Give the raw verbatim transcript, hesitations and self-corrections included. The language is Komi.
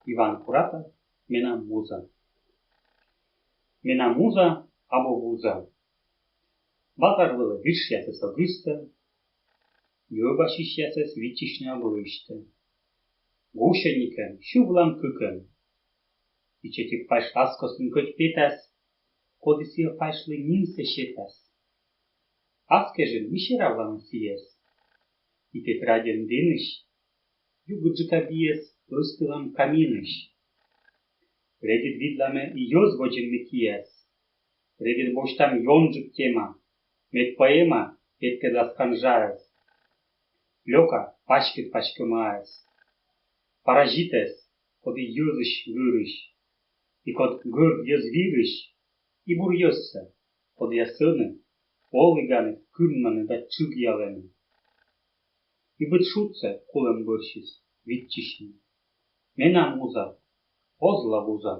Иван Куратов. «Менам муза». Менам муза абу вуза. Базар вылӧ вишъясыс ог ыстӧ, ньӧбасьысьясӧс виччысьны ог лысьтӧ. Гусьӧникӧн сьывлам кыкӧн. Ичӧтик пайш ас костын кӧть петас, коді сійӧ пайшлы нимсӧ сетас. Ас кежын ми серавлам сійӧс. И тетрадьӧн дінысь югыдджыка биӧс лыстылам каминысь. Редыд видлам и йӧз водзын ме киас. Редыд босьтам ёнджык тема, мед поэма петкӧдлас канжаӧс. Лёка паськыд паськӧмаӧс. Паразитӧс, коді йӧзысь гырысь, и код гӧрд йӧз вирысь, и бур йӧзсӧ, кодъяс ӧні оліганыд кынмӧны да тшыгъялӧны. И быд шудсӧ кулӧм бӧрсьыс виччысьны. Менам муза оз ло вуза.